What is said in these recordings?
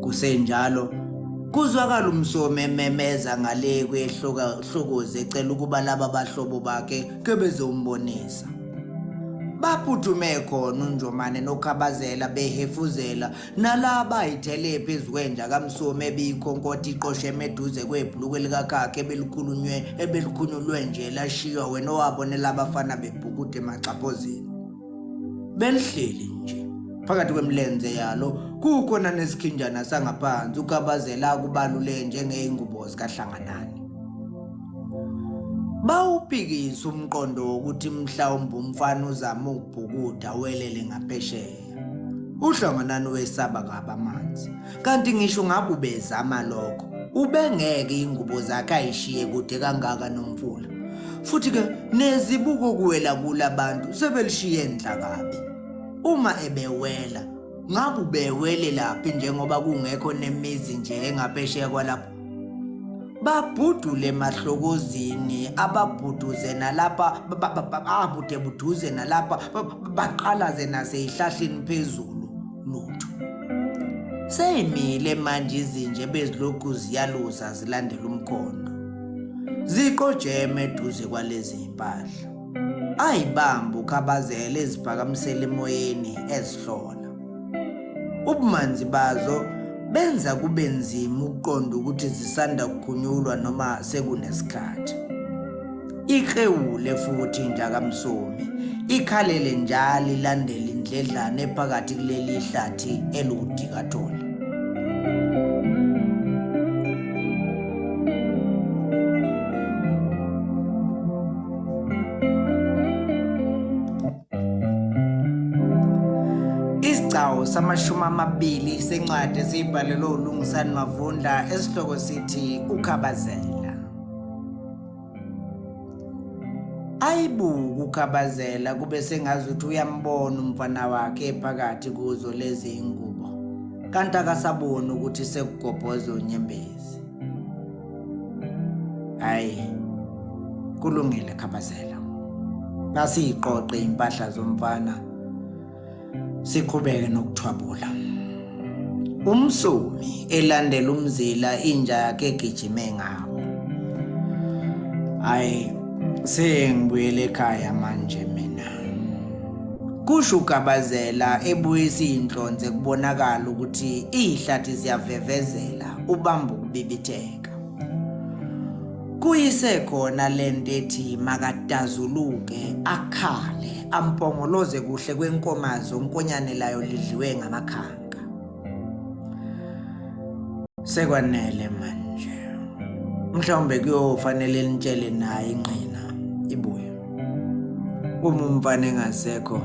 Kusenjalo kuzwakala uMsomi ememeza ngale kwehlokozi ecela ukuba laba bahlobo bakhe ke bezombonisa. Baphuthume khona uNjomane noKhabazela behefuzela nalaba ayithele phezu kwenja kaMsomi ebiyikhonkotha iqosheme eduze kwebhulukwe likakhakhe ebelikhulunywe ebelikhunyulwe nje lashiywa wena owabonela abafana bebhukude emaxhaphozini. Belihleli nje phakathi kwemilenze yalo kukhona nesikhinjana sangaphansi uKhabazela akubalule njengeyingubo zikaHlanganani. Bawuphikisa umqondo wokuthi mhlawumbe umfana uzama ukubhukuda welele ngaphesheya. UHlanganani wesaba kabi amanzi. Kanti ngisho ngabe ubezama lokho, ubengeke ingubo zakhe ayishiye kude kangaka nomfula. Futhi ke nezibuko kuwela kulabantu sebelishiye ndla kabi. Uma ebewela, ngabe ubewele laphi njengoba kungekho nemizi nje engaphesheya kwalapho? Babhudule emahlokozini ababhuduze nalapha abude buduze nalapha baqalaze naseyihlahleni phezulu lutho. Seyimile manje izinja ebezilokhu ziyaluza zilandela umkhondo. Ziqojeme eduze kwalezi zimpahla. Ayibamba ukhabazela eziphakamisela emoyeni ezihlola. Ubumanzi bazo benza kube nzima ukuqonda ukuthi zisanda kukhunyulwa noma sekunesikhathi. Iklewule futhi inja kaMsomi ikhalele njalo ilandela indledlana ephakathi kuleli hlathi eliwudikathole. Isigcawu samashumi amabili sencwadi esiyibhalelwe uLungisani Mavundla esihloko sithi Ukhabazela. Ayibuke uKhabazela kube sengazuthi uyambona umfana wakhe ephakathi kuzo lezi ingubo. Kanti akasaboni ukuthi sekugobhoza unyembezi. Hayi kulungile Khabazela. Nasiyiqoqe impahla zomfana siqhubeke nokuthwabula. Umsomi elandela umzila inja yakhe egijime ngawo. Hayi sengibuyele ekhaya manje mina. Kusho uGabazela ebuyisa izinhlonze kubonakala ukuthi izihlathi ziyavevezela ubamba ukubibitheka. Kuyise khona lento ethi makadazuluke akhale ampongoloze kuhle kwenkomazi onkonyane layo lidliwe ngamakhanka. Sekwanele manje. Mhlawumbe kuyofanele nitshele naye inqina ibuye. Uma umfana engasekho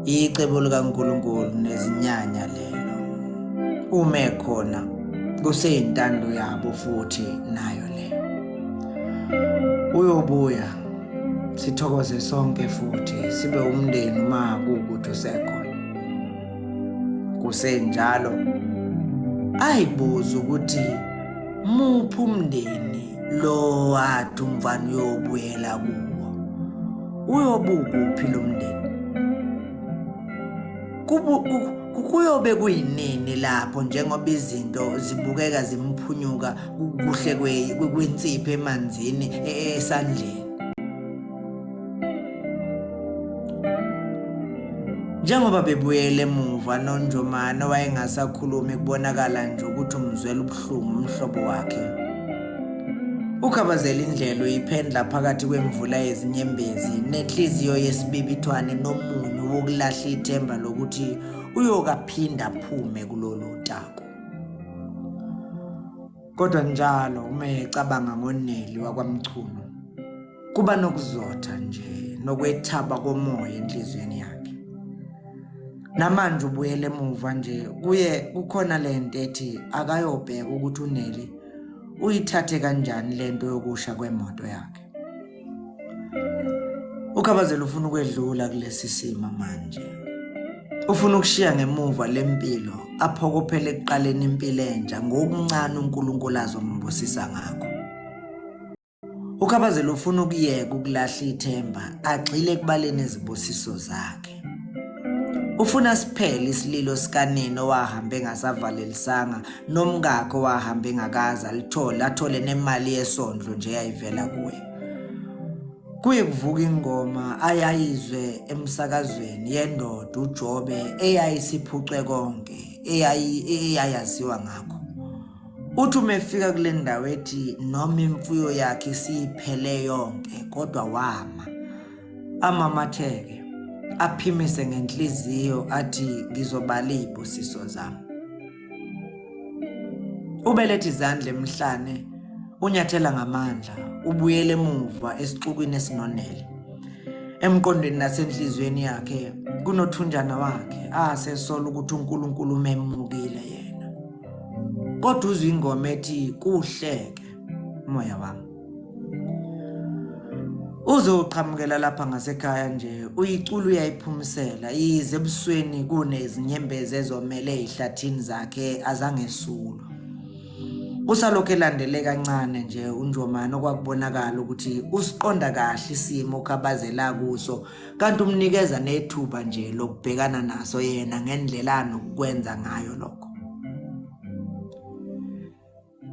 icebo likaNkulunkulu nezinyanya lelo. Uma ekhona kuseyintando yabo futhi nayo le. Uyobuya sithokoze sonke futhi sibe umndeni uma kuwukuthi usekhona. Kusenjalo ayibuza ukuthi muphi umndeni lo wathi umfana uyobuyela kuwo. Uyobukuphi lo mndeni? Kuyobe kuyinini lapho njengoba izinto zibukeka zimphunyuka kuhle kwensipho emanzini esandleni. Njengoba bebuyele emuva noNjomane owayengasakhulumi kubonakala nje ukuthi umzwela ubuhlungu umhlobo wakhe. Ukhabazela indlela uyiphendla phakathi kwemvula yezinyembezi nenhliziyo yesibibithwane nomunyu wokulahla ithemba lokuthi uyokaphinda aphume kulolu taku. Kodwa njalo uma ecabanga ngoNeli wakwaMchunu kuba nokuzotha nje nokwethaba komoya enhliziyweni yakhe. Namanje ubuyele emuva nje kuye kukhona lento ethi akayobheka ukuthi uNeli uyithathe kanjani lento yokusha kwemoto yakhe. UKhabazela ufuna ukwedlula kulesi simo manje. Ufuna ukushiya ngemuva lempilo aphokophele ekuqaleni impilo entsha ngokuncane uNkulunkulu azombusisa ngakho. UKhabazela ufuna ukuyeka ukulahla ithemba agxile ekubaleni izibusiso zakhe. Ufuna siphele isililo sikanina owahamba engasavalelisanga nomkakhe owahamba engakaze alithole athole nemali yesondlo nje eyayivela kuye. Kuye kuvuka ingoma ayayizwe emsakazweni yendoda uJobe eyayisiphucwe konke eyayaziwa ngakho. Uthi uma efika kule ndawo ethi noma imfuyo yakhe isiyiphele yonke kodwa wama amamatheke aphimise ngenhliziyo athi ngizobala izibusiso zami. Ubeletha izandla emhlane unyathela ngamandla ubuyele emuva esixukwini esinonele. Emqondweni nasenhliziyweni yakhe kunothunjana wakhe asesola ukuthi uNkulunkulu umemukile yena. Kodwa uzwa ingoma ethi kuhleke moya wami. Uze uqhamukela lapha ngasekhaya nje uyicula uyayiphumisela yize ebusweni kunezinyembezi ezomele ezihlathini zakhe azangesulwa. Usalokhu elandele kancane nje uNjomane okwakubonakala ukuthi usiqonda kahle isimo okhabazela kuso kanti umnikeza nethuba nje lokubhekana naso yena ngendlela anokukwenza ngayo lokho.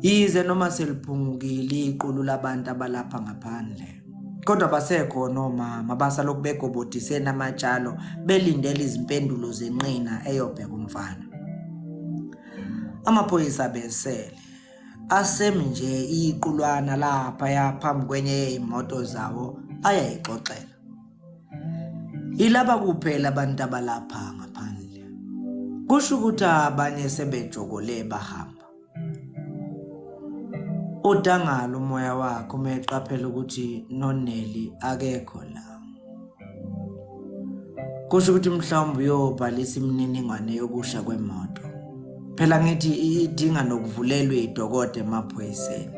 Yize noma seliphungukile iqulu labantu abalapha ngaphandle, kodwa basekhona omama basalokhu begobodisene amatshalo belindele izimpendulo zenqina eyobheka umfana. Amaphoyisa abesele asemi nje iqulwana laphaya phambi kwenye yey'moto zawo ayayixoxela. Yilaba kuphela abantu abalapha ngaphandle. Kusho ukuthi abanye sebejokole bahamba. Udangala umoya wakhe uma eqaphela ukuthi noNeli akekho la. Kusho ukuthi mhlawumbe uyobhalisa imininingwane yokusha kwemoto. Phela ngithi idinga nokuvulelwa idokode emaphoyiseni.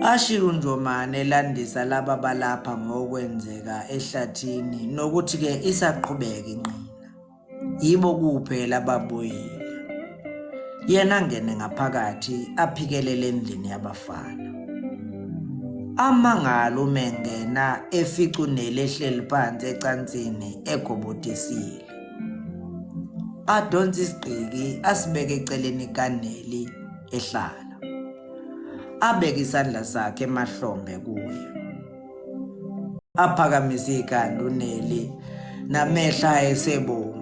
Ashiye uNjomane elandisa laba balapha ngokwenzeka ehlathini nokuthi-ke isaqhubeka inqina. Yibo kuphela ababuyile. Yena angene ngaphakathi aphikelele endlini yabafana. Amangala uma engena efica uNeli ehleli phansi ecansini egobodisile. Adonse isigqiki asibeke eceleni kaNeli ehlala. Abeke isandla sakhe emahlombe kuye. Aphakamise ikhanda uNeli namehla ayesebomvu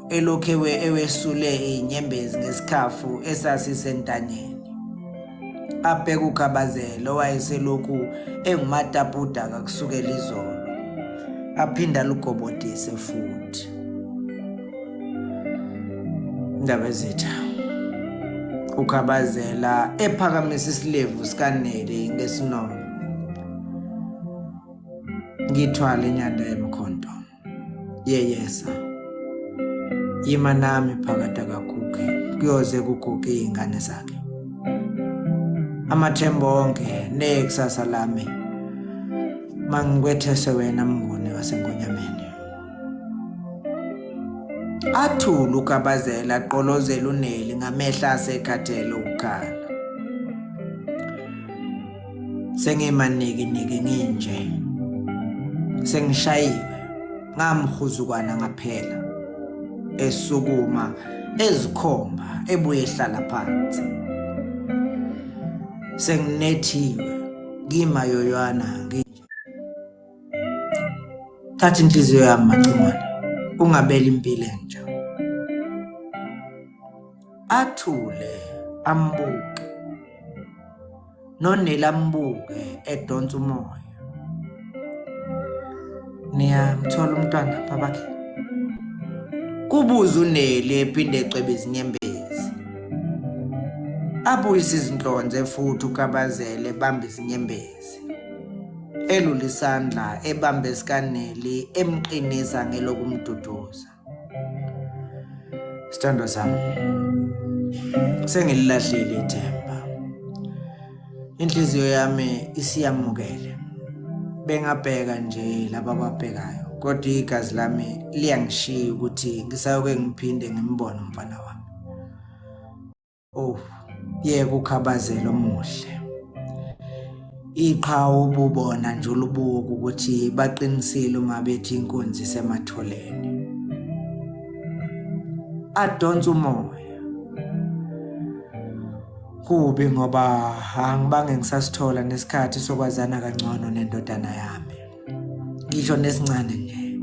elokhu ewesule izinyembezi ngesikhafu esasisentanyeni. Abheke uKhabazela owayeselokhu engumatapudaka kusukela izolo. Aphinde alugobodise futhi. Ndabezitha. Ukhabazela ephakamisa isilevu sikaNeli ngesinono. Ngithwale inyanda yemkhonto. Yeyesa. Yima nami phakathi akaguge kuyoze kuguge izingane zakhe. Amathemba onke nekusasa lami mangikwethese wena mnguni waseNgonyameni. Athule uKhabazela aqolozele uNeli ngamehlo asekhathele ukukhala. Sengimanikiniki nginje. Sengishayiwe ngamhuzukwana ngaphela. Esukuma ezikhomba ebuye ehlala phansi. Senginethiwe ngimayoywana nginje. Thatha inhliziyo yami Macingwane, ungabeli impilo entsha. Athule ambuke. Noneli ambuke edonsa umoya. Niyamthola umntwana babakhe? Kubuza uNeli ephinde ecwebe izinyembezi. Abuyise izinhlonze futhi uKabazela ebamba izinyembezi. Elula isandla ebambe esikaNeli emqinisa ngelokumduduza. Sithandwa sami, sengililahlile ithemba. Inhliziyo yami isiyamukele. Bengabheka nje laba ababhekayo, kodwa igazi lami liyangishiya ukuthi ngisayoke ngiphinde ngimbone umfana wami. Oh, yeka ukhabazela omuhle. Iqhawe ububona nje ulubuka ukuthi baqinisile uma bethi inkunzi isematholeni. Adonsa umoya. Kubi ngoba angibange ngisasithola nesikhathi sokwazana kangcono nendodana yami. Ngisho nesincane nje.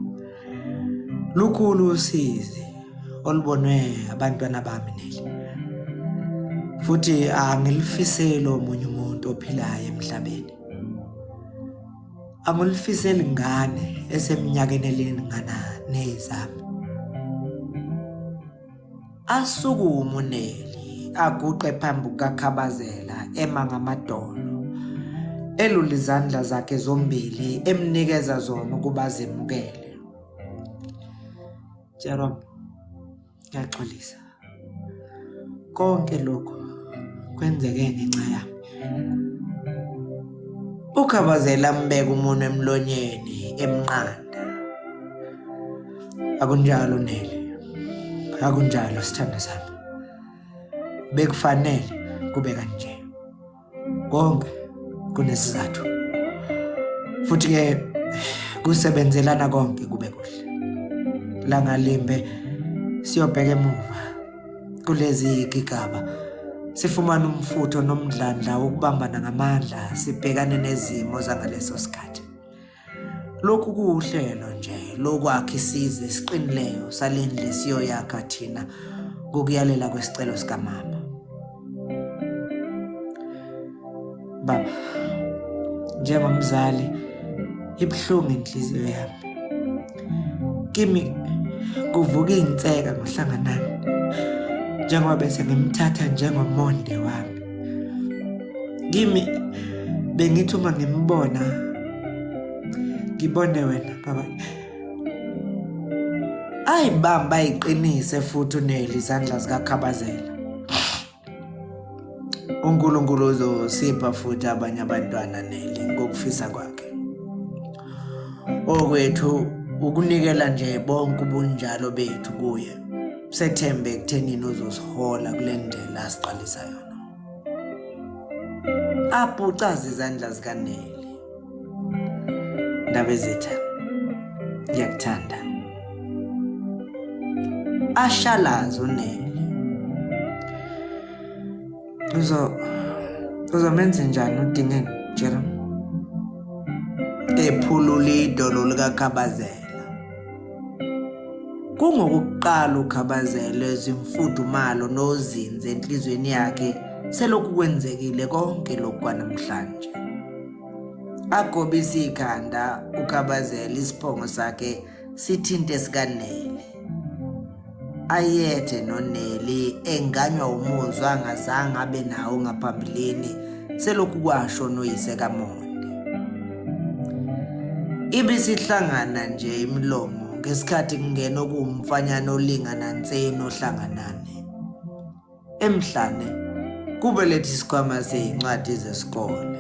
Lukhulu usizi olubonwe abantwana bami Neli. Futhi angilifiseli omunye umuntu ophilayo emhlabeni. Angilifiseli ngane eseminyakeni elingana nezami. Asukume uNeli aguqe phambi kukaKhabazela ema ngamadolo. Elula izandla zakhe zombili emnikeza zona ukuba zemukele. Jerome, ngiyaxolisa. Konke lokhu kwenzeke ngenxa yami. UKhabazela ambeka umunwe emlonyeni emnqanda. Akunjalo Neli. Akunjalo sithando sami. Bekufanele kube kanje. Konke kunesizathu. Futhi ke kusebenzelana konke kube kuhle. Langalimbe siyobheka emuva kulezi gigaba sifumana umfutho nomdlandla wokubambana ngamandla sibhekane nezimo zangaleso sikhathi. Lokhu kuwuhlelo nje lokwakha isizwe esiqinileyo salendlu esiyoyakha thina ngokuyalela kwesicelo sikamama. Baba, njengomzali ibuhlungu inhliziyo yami. Kimi kuvuka iy'nseka ngohlanganani njengoba bese ngimthatha njengomonde wami. Kimi bengithi uma ngimbona ngibone wena baba. Ayibamba ayiqinise futhi uNeli izandla zikaKhabazela. uNkulunkulu uzosipha futhi abanye abantwana Neli ngokufisa kwakhe. Okwethu ukunikela nje bonke ubunjalo bethu kuye. Sethembe ekuthenini uzosihola kule ndlela asiqalisa yona. Abhucaza izandla zikaNeli. Ndabezitha, ngiyakuthanda. Ashalaze uNeli. Uzo uzomenza njani uDingeni Jerome? Ephulula idolo likaKhabazela. Kungokuqala uKhabazela ezimfudumalo nozinze enhlizweni yakhe selokhu kwenzekile konke lokhu kwanamhlanje. Agobise ikhanda uKhabazela isiphongo sakhe sithinte sikaNeli. Ayethe noNeli enganywa umuzwa angazange abe nawo ngaphambilini selokhu kwasho noyise kaMonde. Ibisihlangana nje imilomo ngesikhathi kungena okuwumfanyana olingana nse noHlanganani. Emhlane kube lethi isikhwama sezincwadi zesikole.